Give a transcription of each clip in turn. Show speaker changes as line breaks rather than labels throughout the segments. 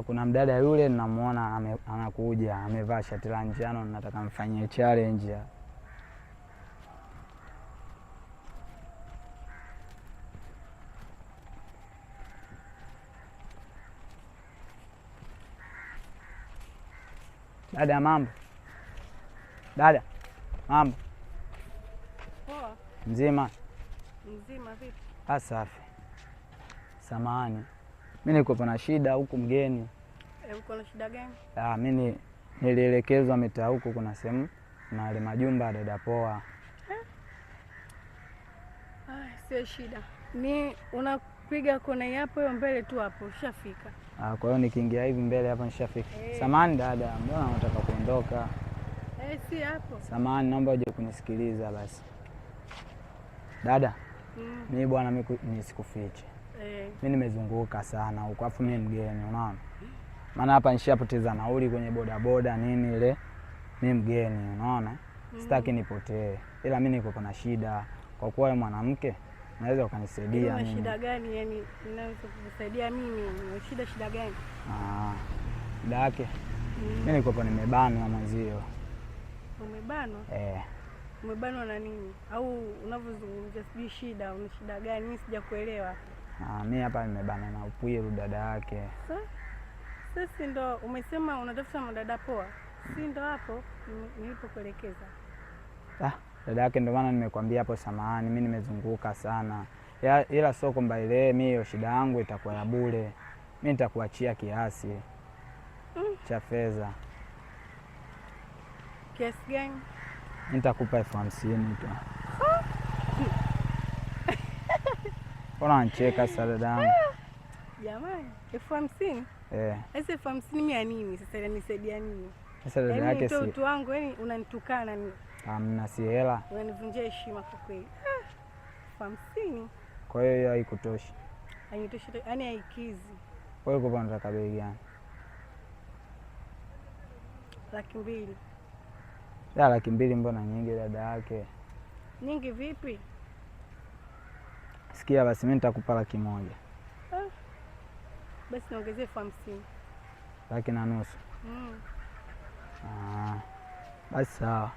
Kuna mdada yule namuona anakuja amevaa shati la njano, nataka mfanyie challenge. Dada, mambo. Dada, mambo.
Poa.
Mzima?
Mzima, vipi?
Safi. Samahani, mi niko na shida huku mgeni.
Uko na shida gani?
Mi nilielekezwa mitaa huku kuna sehemu na ile majumba ya dada Poa.
Sio shida, ni unapiga kona hapo hiyo mbele tu hapo ushafika.
Kwa hiyo nikiingia hivi mbele hapa nishafika. Samahani dada, mbona unataka kuondoka?
Si hapo.
Samahani, naomba uje kunisikiliza basi. Dada, mi bwana, mi nisikufiche. Mi nimezunguka sana huko, afu mi mgeni, unaona? Maana hapa nishapoteza nauli kwenye bodaboda nini ile. Mi mgeni, unaona? Sitaki nipotee. Ila mi niko na shida. Kwa kuwa wewe mwanamke, naweza ukanisaidia
Una
mimi.
shida gani? Yani naweza kukusaidia mimi? Una shida gani?
Shida yake. Mi niko hapa nimebanwa mwenzio.
Umebanwa? Umebanwa na nini? Au unavyozungumzia sijui shida, una shida gani? Mimi sijakuelewa.
Mi hapa nimebana na Upwiru dada yake.
Sasa ndo umesema unatafuta madada poa. Si ndo hapo nilipokuelekeza.
Dada yake ndo maana nimekwambia hapo samahani, mi nimezunguka sana. Ila sio kwamba ile mi hiyo shida yangu itakuwa ya bure. Mi nitakuachia kiasi cha fedha.
Kiasi gani?
Nitakupa 50,000 tu. Mbona unanicheka sasa dadangu?
Jamani, 50,000? Sasa 50,000 mimi ya nini? Sasa inanisaidia nini?
Sasa dada yake
Nitoe
si
utu wangu, yani unanitukana ni.
Hamna, si hela.
Unanivunjia heshima kwa kweli. 50,000.
Kwa hiyo hiyo haikutoshi.
Hainitoshi, yani haikizi.
Kwa hiyo kwa unataka bei gani?
200,000.
Ya 200,000 mbona nyingi dada yake?
Nyingi vipi?
Sikia basi mimi nitakupa 100,000.
Basi niongezee 50,000.
150,000. Basi sawa.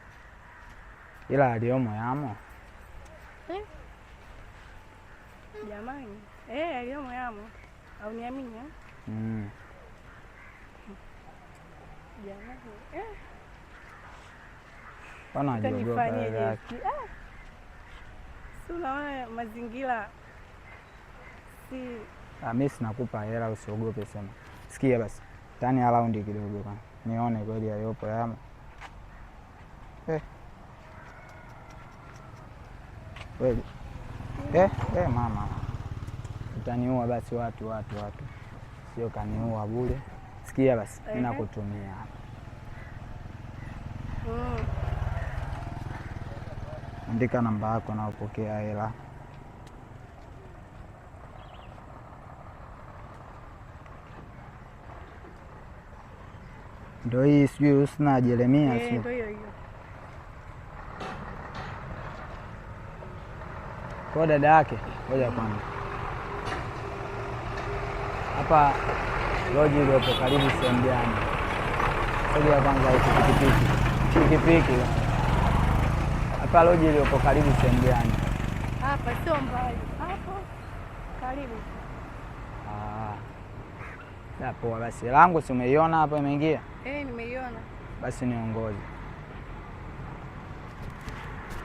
Ila aliomo yamo.
Jamani, aliomo yamo. Au niamini? Jamani.
Mbona unajiogopa
Utanifanyia
dada yake?
je? Si unaona mazingira si
Mimi sinakupa hela, usiogope sema. Sikia basi. Tani around kidogo bwana. Nione kweli aliyopo yamo. Kweli. Mama. Utaniua basi watu, watu, watu. Sio kaniua bure. Sikia basi, mimi nakutumia hapa. Andika namba yako na upokea hela. Ndio hii sijui Husna Jeremia, sio?
Ndio hiyo hiyo.
Kwa dada yake, ngoja kwanza. Hapa loji iliyopo karibu sehemu gani? Sogea kwanza huko pikipiki. Pikipiki. Hapa loji iliyopo karibu sehemu gani?
Hapa sio mbali. Hapo karibu.
Poa basi. Langu si umeiona hapo imeingia?
Nimeiona.
Basi niongoze.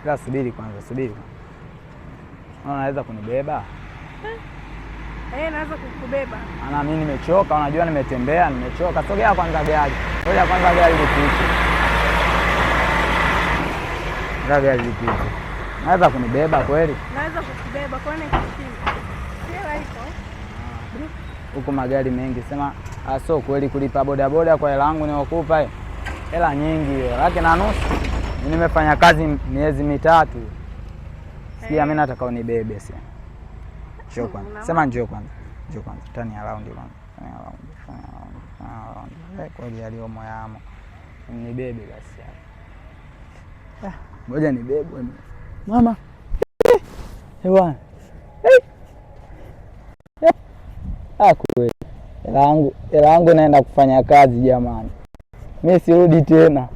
Ila subiri kwanza, subiri. Unaweza kunibeba?
Naweza kukubeba.
Maana mimi nimechoka, unajua nimetembea, nimechoka. Sogea kwanza gari. Ngoja kwanza gari lipite. Ngoja gari lipite. Unaweza kunibeba kweli?
Naweza kukubeba, kwani nikushinda? Hela iko.
Huko magari mengi, sema sio kweli kulipa bodaboda kwa hela yangu niokupa hiyo. Hela nyingi hiyo, 150,000. Nimefanya kazi miezi 3. Sikia, mimi nataka unibebe sasa. Njoo kwanza. Sema njoo kwanza. Njoo kwanza. Tani around kwanza. Tani around. Tani around. Tani around. Kweli yaliomo yamo. Nibebe basi hapa. Ngoja nibebwe mimi. Mama. Bwana. Kweli. Hela yangu naenda kufanya kazi jamani, mi sirudi tena.